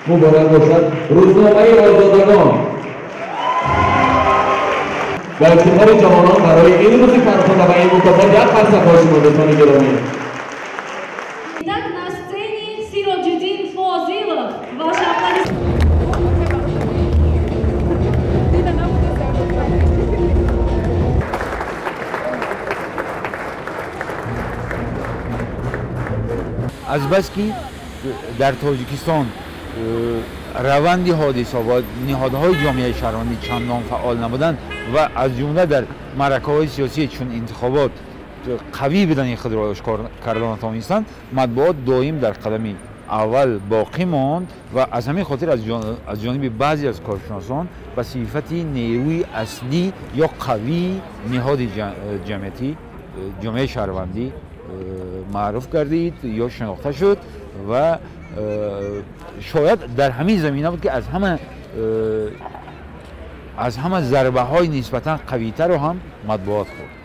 Муборак бошад рӯзномаи озодагон ва ифтихори ҷавонон барои ин рӯзи фархунда ва ин мукофот як қарсак шумо, дӯстони гиромӣ. Итак, на сцене Сироджиддин Фозилов. Ваши аплодисменты. Азбаски дар Тоҷикистон раванди ҳодиса ва ниҳодҳои ҷомеаи шаҳрвандӣ чандон фаъол набуданд ва аз ҷумла дар маъракаҳои сиёсӣ чун интихобот қавӣ будани худро ошкор карда натавонистанд, матбуот доим дар қадами аввал боқӣ монд ва аз ҳамин хотир аз ҷониби баъзе аз коршиносон ба сифати нерӯи аслӣ ё қавии ниҳоди ҷамъиятӣ ҷомеаи шаҳрвандӣ маъруф гардид ё шинохта шуд ва шояд дар ҳамин замина буд, ки аз ҳама зарбаҳои нисбатан қавитарро ҳам матбуот хӯрд.